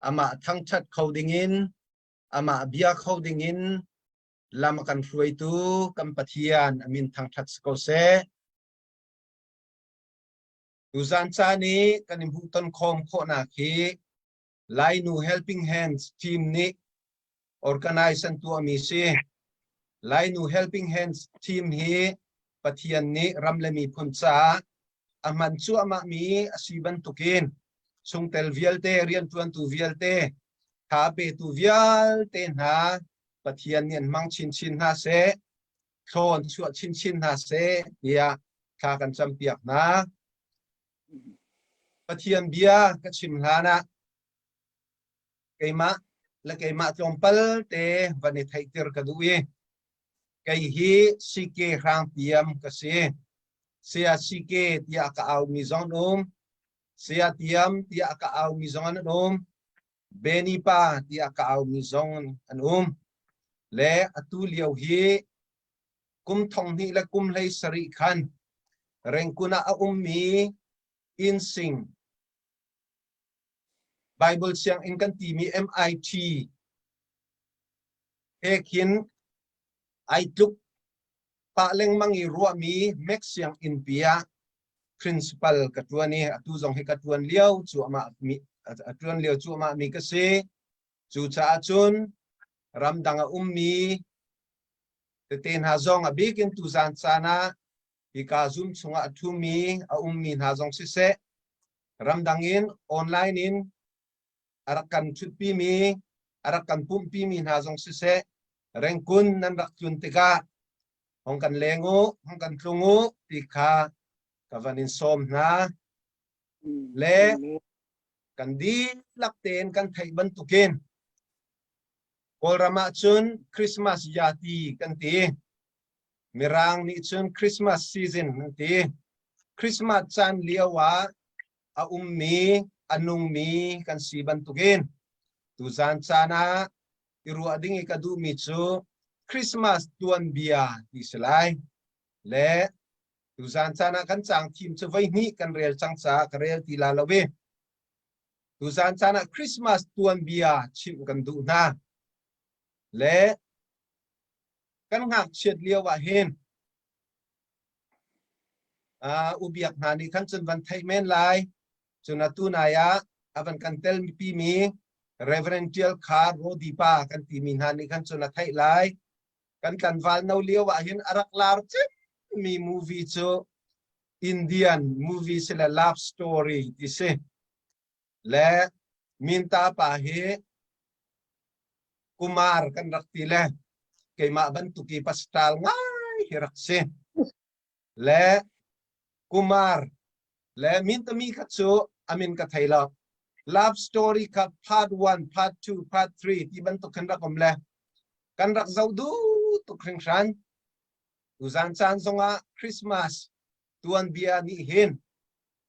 Amah thangṭhat kho dingin, amah bia kho dingin lam a kan hruaitu kan Pathian a min thangṭhat si ko seh. Tuzan caan i kan i hmuhton khawm khawhnak hi Lainu Helping Hands team nih organize an tuahmi si. Lainu Helping Hands team hi Pathian nih ram le miphun caah a hman cuahmahmi a si bantukin chungtel vialte, rianṭuantu vialte, tha petu vialte hna Pathian nih an hmang chinchin hna seh, thlawn chuah chinchin hna seh tiah thla kan campiak hna. Pathian bia ka chim hlan ah keimah le keimah tlawmpal te van i theihter ka duh i kei hi CK Hrang Tiam ka si. Saya CK tiah ka aumi zong an um. Saya Tiam tiah ka aumi zong an um. Benny pa tiah ka aumi zong an um. Le atu lio hi kum thong hnih le kum hlei sarih khan Rengkun ah a ummi Innsing Bible sianginn kan timi MIT he khin ai tluk pah lengmang i ruahmi Mac sianginn pi ah principal ka ṭuan i atu zong hi ka ṭuan lio cuahmah mi a ṭuan lio cuahmah mi ka si. Cucaah cun ramdang a ummi tete hna zong a bik in tuzan caan ah hika Zoom chungah a ṭhumi a ummi hna zong siseh ramdang in online in a rak kan ṭhutpimi a rak kan pumhpimi hna zong siseh Rengkun nan rak tlun tikah hong kan leng u hong kan tlung u ti kha ka van in sawm hna le kan dihlak tein kan theih bantukin Kawlram ah cun Christmas yati kan ti. Mirang nih cun Christmas season an ti. Christmas caan lio ah a ummi, a nungmi kan si bantukin tuzan caan ah i ruah ding i ka duhmi cu Christmas tuanbia ti si lai. Le tuzan caan ah kan caang thim cu voi hnih kan rel cang caah ka rel ti la lo i tuzan caan ah Christmas tuanbia chimh kan duh hna. Le kan ngakchiat lio ah hin uh, ubiak hna nih khan cun van theih men lai cun atu nai ah a van kan tel pi mi Reverend Tial Khar Rodipa kan timi hna nih khan cun a theih lai kan tlanval no lio ah hin a rak lar cem mi movie cu Indian movie si le love story ti si le Minta pa hi Kumar kan rak ti le keimah bantuk i pastal ngai hi rak si le Kumar le Mintami kha cu amin ka thei lo love story kha part 1 part 2 part 3 ti bantuk khan rak um le kan rak zoh duh tuk hringhran tuzan caan zongah Christmas tuanbia nih hin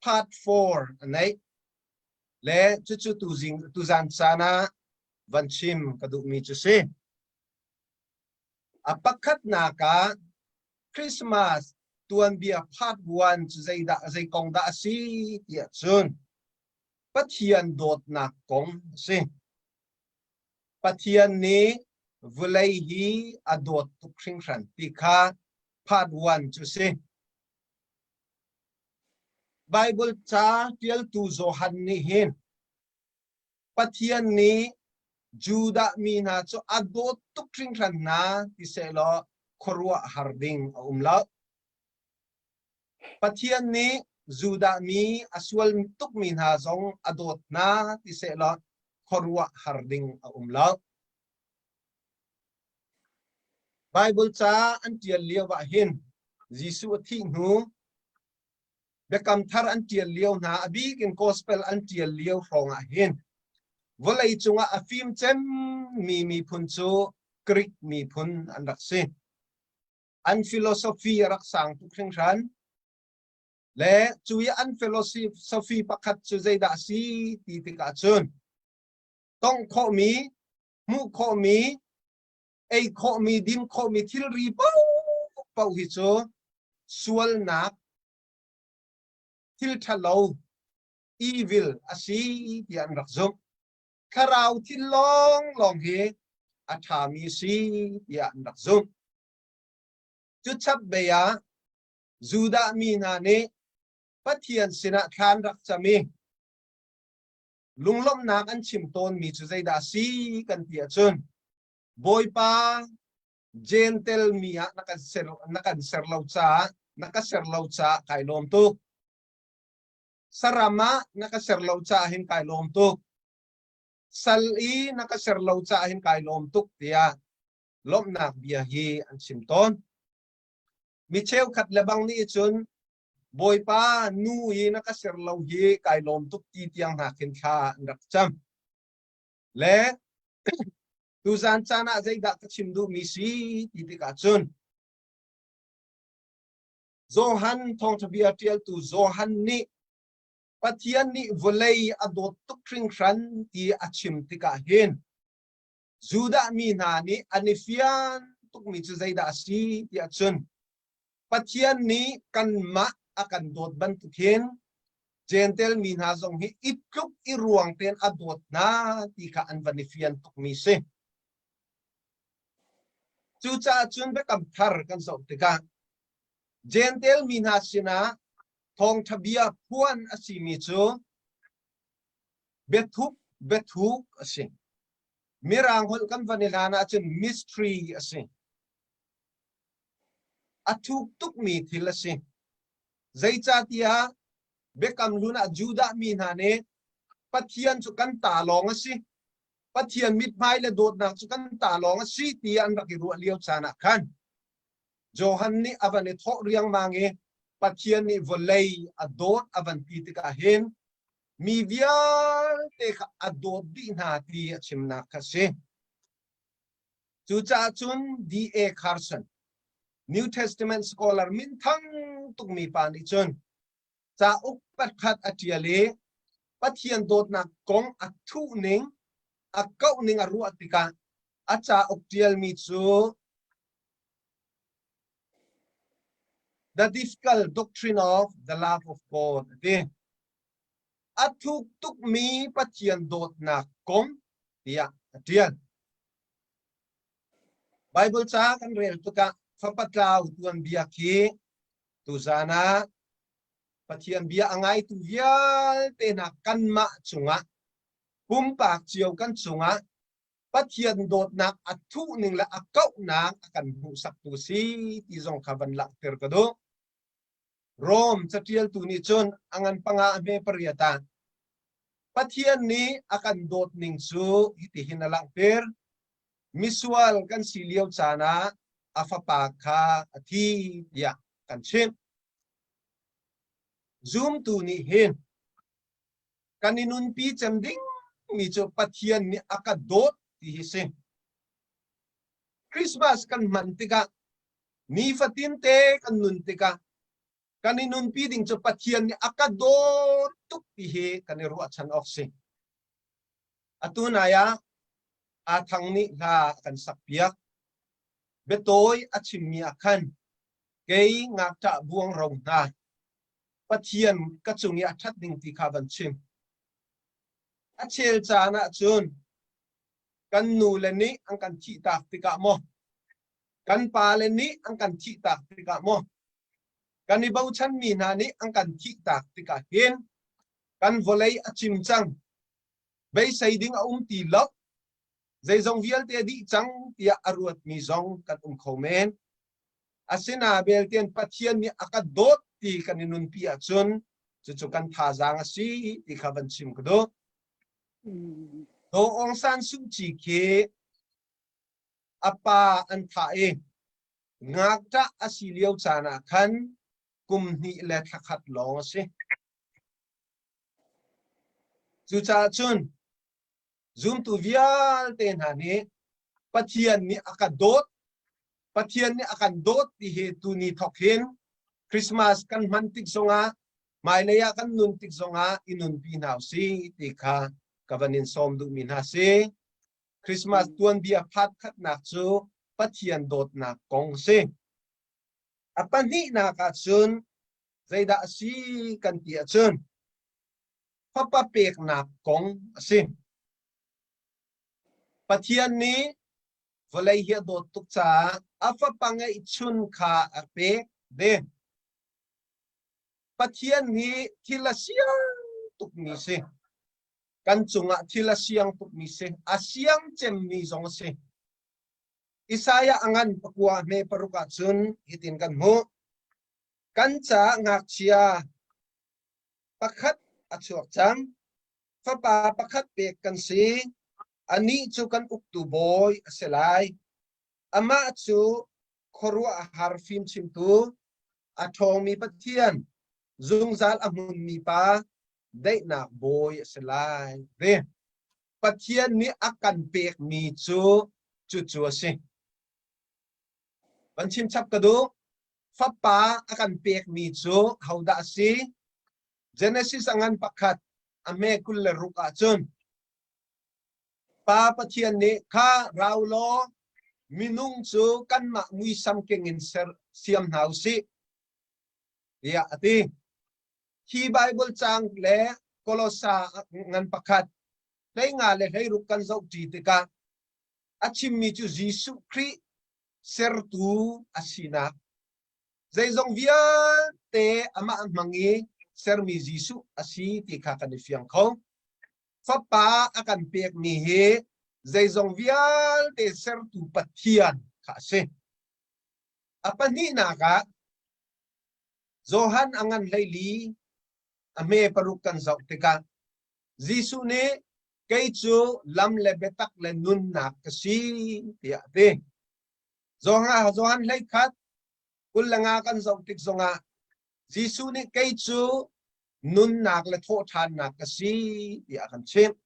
part 4 a neih le cucu tuzing tuzan caan ah van chim ka duhmi cu si. A pakhatnak ah Christmas tuanbia part 1 cu zeidah zei kong dah a si tiah cun Pathian dawtnak kong a si. Pathian nih vawlei hi a dawt tuk hringhran ti kha part 1 cu si. Bible ca ṭialtu Johan nih hin Pathian nih Judah mi hna cu a dawt tuk hringhran hna ti sehlaw khuaruahhar ding a um lo. Pathian nih Judah mi a sual tukmi hna zong a dawt hna ti sehlaw khuaruahhar ding a um lo. Bible ca an ṭial lio ah hin Jesuh a thih hnu Biakam Thar an ṭial lio hna a bik in Gospel an ṭial lio hrawng ah hin vawlei cungah a fim cemmi miphun cu Greek miphun an rak si. An philosophy a rak sang tuk hringhran. Le cu i an philosophy pakhat cu zeidah a si ti tikah cun tongh khawhmi, hmuh khawhmi, ei khawhmi, din khawhmi thilri paohpaoh hi cu sualnak thil ṭhalo evil a si tiah an rak zumh. Thlarau thil lawnglawng hi a ṭhami si tiah an rak zumh. Cu chap bei ah Judah mi hna nih Pathian sinah thla an rak cam i lunglawmhnak an chim tawnmi cu zeidah a si kan ti ahcun Bawipa Gentel mi ah na kan ser na kan ser lo caah na ka ser lo caah kai lawm tuk. Saram ah na ka ser lo caah hin kai lawm tuk. Sal i na ka ser lo caah hin kai lawm tuk tiah lawmhnak bia hi an chim tawn. Mi cheukhat le bang nih cun Bawipa nu i na ka ser lo hi kai lawm tuk ti tiang hna khin thla an rak cam. Le tuzan caan ah zeidah ka chim duhmi si ti tikah cun Johan thawngṭha bia ṭialtu Johan nih Pathian nih vawlei a dawt tuk hringhran ti a chim tikah hin Judah mi hna nih an i fian tukmi cu zeidah a si tiah cun Pathian nih kanmah a kan dawt bantuk hin Gentel mi hna zong hi i tluk i ruang tein a dawt hna ti kha an van i fian tukmi si. Cucaah cun biakam thar kan zoh tikah Gentel mi hna sinah thawngṭha bia phuan a simi cu biathup biathuk a si. Mirang holh kan van i hlan ahcun mystery a si. A thuk tukmi thil a si. Zeicahtiah Biakam Hlun ah Judah mi hna nih Pathian cu kan ta lawng a si. Pathian mithmai le dawtnak cu kan ta lawng a si ti an rak i ruah lio caan ah khan Johan nih a van i thawh riangmang i Pathian nih vawlei a dawt a van ti tikah hin mi vialte kha a dawt dih hna ti a chimnak kha a si. Cucaah cun D.A. Carson, New Testament scholar minthang tukmi pa nih cun cauk pakhat a ṭial i Pathian dawtnak kong a thuh ning, a kauh ning a ruah tikah a cauk ṭialmi cu The Difficult Doctrine of the Love of God a ti. A thuk tukmi Pathian dawtnak kong tiah a ṭial. Baibal ca kan rel tikah fapa tlau tuanbia khi tuzan ah Pathian bia a ngaitu vialte hna kanmah cungah pumpak cio kan cungah Pathian dawtnak a thuh ning le a kauhnak a kan hmuhsaktu si ti zong kha van langhter ka duh. Rom caṭialtu nih cun a ngan panga a hme pariat ah Pathian nih a kan dawt ning cu hitihin a langhter. Misual kan si lio caan ah a fapa kha a thi tiah kan chimh. Zumtu nih hin kan i nunpi cem ding mi cu Pathian nih a ka dawt ti hi si. Christmas kan hman tikah nifatin te kan nun tikah kan i nunpi ding cu Pathian nih a ka dawt tuk ti hi kan i ruahchan awk si. Atu nai ah Aa Thang nih hla a kan sakpiak. Biatawi a chimmi ah khan kei ngakṭah buangro hna Pathian ka cung i a ṭhat ding ti kha van chim. A chel caan ah cun kan nu le nih an kan thihtak tikah maw kan pa le nih an kan thihtak tikah maw kan i bochanmi hna nih an kan thihtak tikah hin kan vawlei a cim cang beisei ding a um ti lo zeizong vialte a dih cang tiah a ruatmi zong kan um kho men asina beltian Pathian nih a ka dawt ti kan i nunpi ahcun cucu kan thazaang a si ti kha van chim ka duh. Daw Aung San Suu Kyi khi a pa an thah i ngakṭah a si lio caan ah khan kum hnih le thla khat lawng a si. Cucaah cun zumtu vialte hna nih Pathian nih a ka dawt Pathian nih a kan dawt ti hi tuni thawk hin Christmas kan hman tik zongah hmailei ah kan nun tik zongah i nunpi hna usih ti kha ka van in sawm duhmi hna si. Christmas tuanbia phat khatnak cu Pathian dawtnak kong si. A pahnihnak ah cun zeidah a si kan ti ahcun fapa peknak kong a si. Pathian nih vawlei hi a dawt tuk caah a fapa ngeihchun kha a pek ve. Pathian hi thil a siang tukmi si. Kan cungah thil a siang tukmi si. A siang cemmi zong a si. Isaiah a ngan pakua hme paruk ahcun hitin kan hmuh. Kan caah ngakchia pakhat a chuak cang. Fapa pakhat pek kan si. Anih cu kan uktu bawi a si lai. Amah cu khuaruahhar fimchimtu, a ṭhawngmi Pathian, zungzal a hmunmi Pa, daihnak bawi a si lai. Ve. Pathian nih a kan pekmi cu cucu a si. Van chim chap ka duh. Fapa a kan pekmi cu hodah a si? Genesis a ngan pakhat a hme 26 ahcun Pa Pathian nih kha rau law minung cu kanmah muisam keng in ser siam hna u sih tiah a ti. Hi Baibal caang le Kolosa ngan pakhat 15 le 16 kan zohṭi tikah a chimmi cu Jesuh Khrih sertu a sinak zeizong vialte amah hmang i sermi Jesuh a si ti kha kan i fiang kho. Fapa a kan pekmi hi zeizong vialte sertu Pathian kha a si. A pahnihnak ah Johan a ngan 14 a hme paruk kan zoh tikah Jesuh nih kei cu lam le biatak le nunnak ka si tiah a ti. Johan Johan 11 25 kan zoh tik zongah Jesuh nih kei cu nunnak le thawhṭhannak ka si tiah a kan chimh.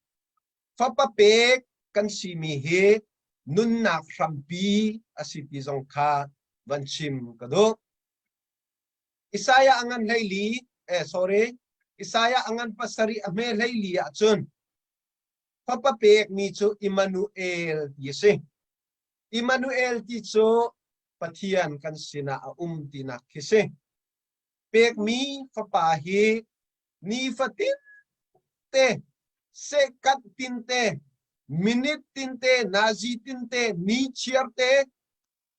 Fapa pek kan simi hi nunnak hrampi a si ti zong kha van chim ka duh. Isaiah a ngan 14 eh sorry Isaiah a ngan pasarih a hme 14 ahcun fapa pekmi cu Immanuel ti a si. Immanuel ti cu Pathian kan sinah a um tinak khi si. Pekmi fapa hi nifatin te second tin te minute tin te nazi tin te ni chiar te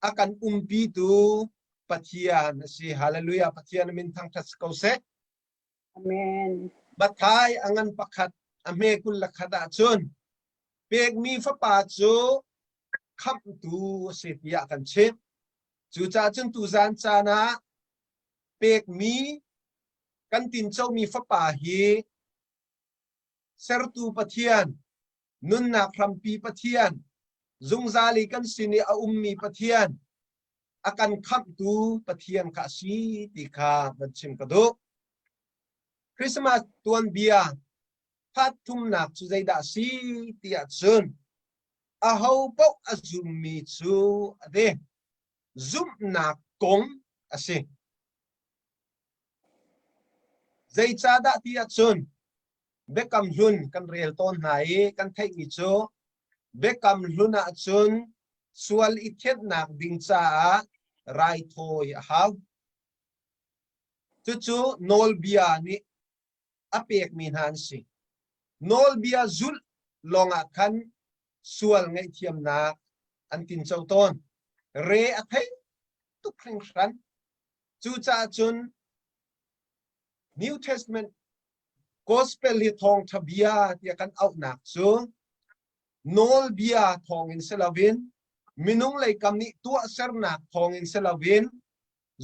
a kan umpitu Pathian a si. Hallelujah. Pathian min thangṭhat si ko seh. Amen. Mathai a ngan pakhat a hme 21 ahcun pekmi fapa cu khamhtu a si tiah kan chimh. Cucaah cun tuzan caan ah pekmi kan tincomi fapa hi sertu Pathian nunnak hrampi Pathian, zungzal i kan sin i a ummi Pathian, a kan khamhtu Pathian kha a si ti kha van chim ka duh. Christmas tuanbia phat thumnak cu zeidah a si ti ahcun aho paoh a zummi cu a ti. Zumhnak kong a si. Zeicahdah ti ahcun Biakam Hlun kan rel tawn hna i kan theihmi cu Biakam Hlun ahcun sual i thianhnak ding caah raithawi a hau. Cucu nawlbia nih a pekmi hna an si. Nawlbia zulh lawngah khan sual ngaihthiamnak an tinco tawn. Re a thei tuk hringhran. Cucaah cun New Testament Gospel hi thawngṭha bia tiah kan auhnak cu nawlbia thawngin si loin minung leikam nih tuahsernak thawngin si loin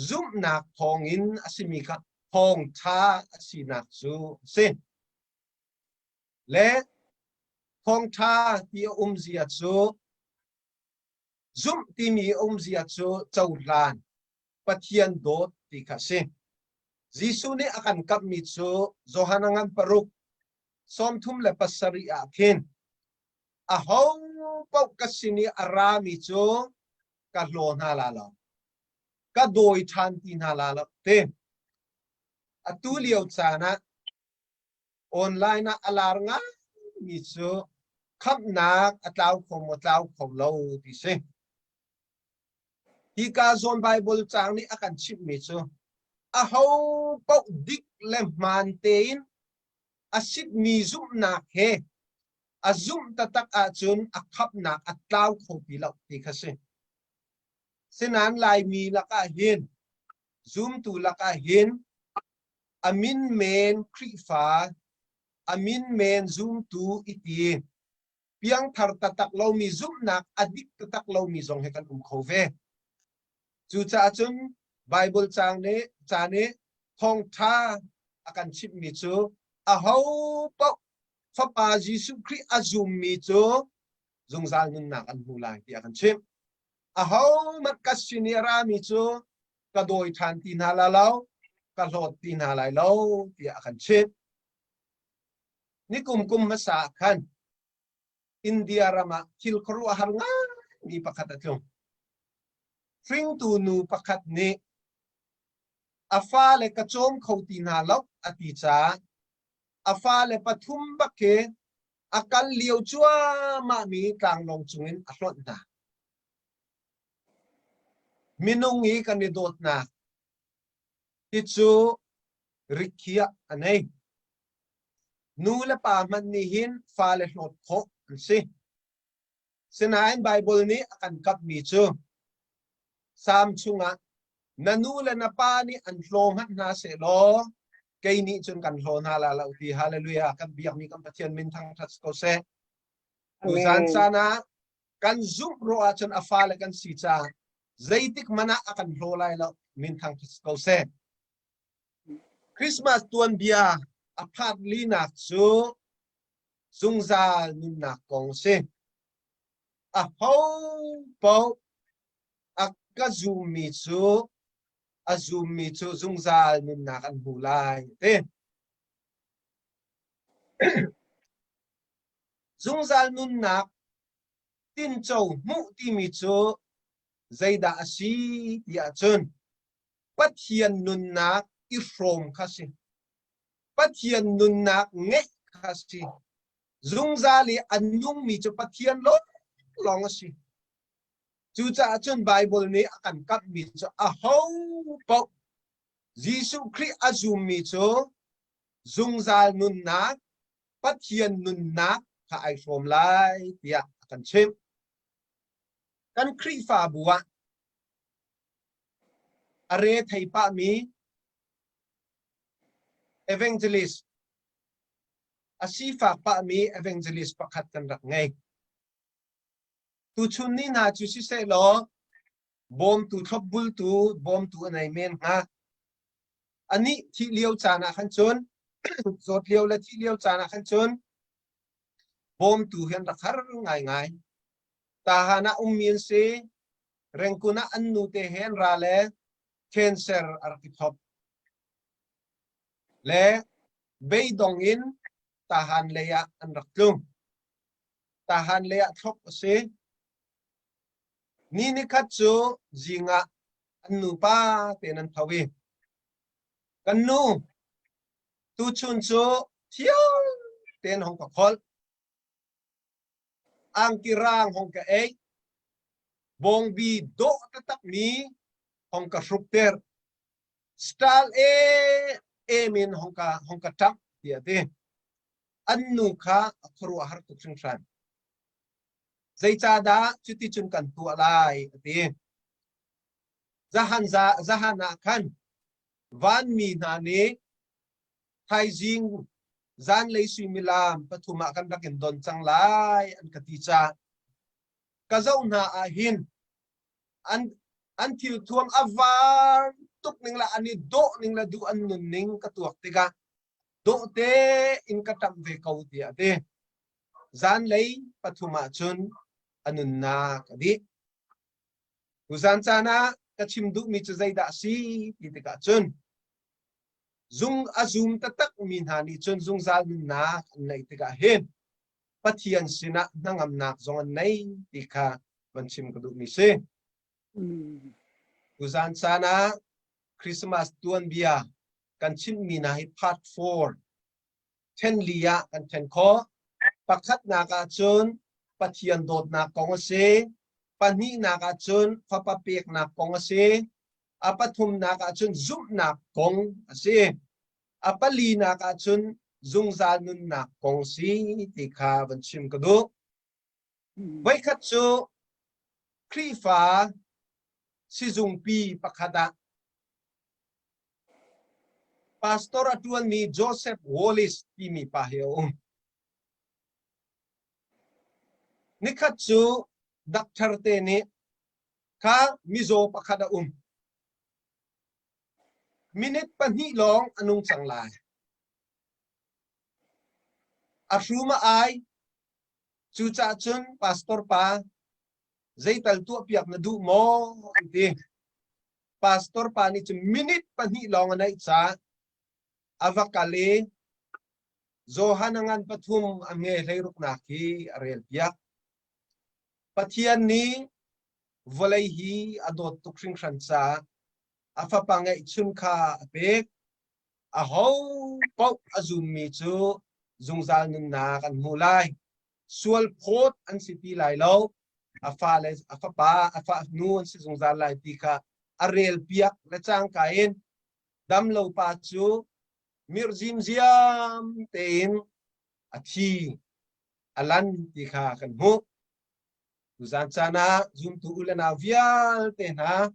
zumhnak thawngin a simi kha thawngṭha a sinak cu a si. Le thawngṭha ti a umzia cu zumh timi a umzia cu cohlan Pathian dawt ti kha a si. Jesuh nih a kan kamhmi cu Johan a ngan paruk 37 ah khin aho paoh ka sin i a rami cu ka hlaw hna la lo ka dawi ṭhan ti hna la lo ti atu lio caan ah online ah a lar ngaimi cu khamhnak a tlau kho maw tlau kho lo ti si Hika zawn Baibal caang nih a kan chimhmi cu aho paoh dik le hmaan tein a sitmi zumhnak he. A zumh taktak ahcun a khamhnak a tlau kho ti lo ti kha si. Sinain Laimi lakah hin zumtu lakah hin a min men Khrihfa, a min men zumtu i ti piangthar taktak lomi zumhnak a dik taktak lomi zong hi kan um kho ve. Cucaah cun Bible caang nih ca nih thawngṭha a kan chimhmi cu aho paoh Fapa Jesuh Khrih a zummi cu zungzal nunnak an hmu lai tiah kan chimh. Ahohmanh ka sin i a rami cu ka dawi ṭhan ti hna la lo, ka hlawt ti hna lai lo tiah a kan chimh. Nikum kum hmasa ah khan India ram ah thil khuaruahhar ngaimi pakhat a tlung. Hringtu nu pakhat nih a fale ka cawm kho ti hna lo a ti caah a fale pathum bak khi a kal lio cuahmahmi tlanglawng cungin a hlonh hna. Minung i kan i dawtnak hi cu rikhiah a nei. Nu le pa hmanh nih hin fale hlawt khawh an si. Sinain Baibal nih a kan kapmi cu Salm chungah na nu le na pa nih an hlaw hmanh hna sehlaw kei nih cun kan hlaw hna la lo ti hallelujah kan biakmi kan Pathian min thangṭhat ko seh. Tuzan caan ah kan zumh rawh ahcun a fale kan si caah zeitik hmanh ah a kan hlaw lai lo min thangṭhat ko seh. Christmas tuanbia a phak linak cu zungzal nunnak kong si. A ho paoh a ka zummi cu a zummi cu zungzal nunnak an hmu lai ti. Zungzal nunnak tinco hmuh timi cu zeidah a si ti ahcun Pathian nunnak i hrawm kha si. Pathian nunnak ngeih kha si. Zungzal i a nungmi cu Pathian lawnglawng a si. Cucaah cun Baibal nih a kan kamhmi cu aho paoh Jesuh Khrih a zummi cu zungzal nunnak, Pathian nunnak kha ai hrawm lai tiah a kan chimh. Kan Khrihfabu ah a re thei pahmi evangelist a sifak pahmi evangelist pakhat kan rak ngei. Tuchun ni hna cu siseh law bawmtu thlopbultu bawmtu a nei men hnga. Anih thih lio caan ah khan cun zawt lio le thih lio caan ah khan cun bawmtu hi an rak har ngaingai. Tahan ah ummi an si. Rengkun ah an nute he an ra le cancer a rak i thop. Le beidong in tahan lei ah an rak tlung. Tahan lei ah thlop a si. Ni nikhat cu zing ah an nupa tein an tho i kan nu tuchun cu thiang tein hong ka kholh. Angki rang hong ka ei. Bawngbi dawh taktakmi hong ka hrukter. Style e em in hong ka hong ka ṭamh tiah a ti. An nu kha a khuaruahhar tuk hringhran. Zeicahdah cuticun kan tuah lai a ti. Zahan za zahan ah khan vanmi hna nih thaizing zanlei suimilam pathum ah kan rak in don cang lai an ka ti caah ka zoh hna ah hin an an thil thuam a var tuk ning le an i dawh ning le duh an nun ning ka tuak tikah dawh te in ka ṭamh ve ko tiah a ti. Zanlei pathum ah cun a nunnak a dih. Tuzan caan ah ka chim duhmi cu zeidah a si ti tikah cun zung a zum taktak mi hna nih cun zungzal nunnak an neih tikah hin Pathian sinah hnangamnak zong an nei ti kha van chim ka duhmi si. Tuzan caan ah Christmas tuanbia kan chimmi hna hi part 4 then li ah kan then khawh. Pakhatnak ah cun Pathian dawtnak kong a si. Pahnihnak ah cun fapa peknak kong a si. A pathumnak ah cun zumhnak kong a si. A palinak ah cun zungzal nunnak kong si ti kha van chim ka duh. Voikhat cu Khrihfa sizungpi pakhat ah pastor a ṭuanmi Joseph Wallis timi pa hi a um. Nikhat cu doctor te nih kha mizaw pakhat a um. Minute pahnih lawng a nung cang lai. A hrum a ai. Cucaah cun pastor pa zeital tuahpiak na duh maw an ti. Pastor pa nih cun minute pahnih lawng a neih caah a va kal i Johan a ngan pathum a nge hleiruknak hi a rel piak. Pathian nih vawlei hi a dawt tuk hringhran caah a fapa ngeihchun kha a pek. Aho paoh a zummi cu zungzal nunnak an hmu lai. Sual phawt an si ti lai lo. A fale, a fapa, a fanu an si zungzal lai ti kha a rel piak le cangka in damlo pa cu mirh zimziam tein a thi a lan ti kha kan hmuh. Tuzan caan ah zumtu u le nau vialte hna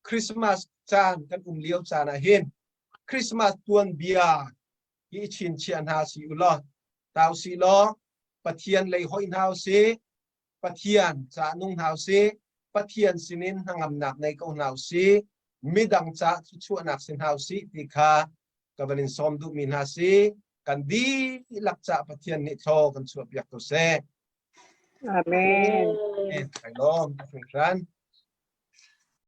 Christmas caan kan um lio caan ah hin Christmas tuanbia hi i chinchiah hna si u law tau si law Pathian lei hoih hna u si Pathian ca nung hna u si Pathian sinin hnangamnak nei ko hna u si midang ca thluachuahnak si hna u si ti kha ka van in sawm duhmi hna si kan dihlak ca Pathian nih thlaw kan chuahpiak ko seh. Amen. Kai lawm hringhran.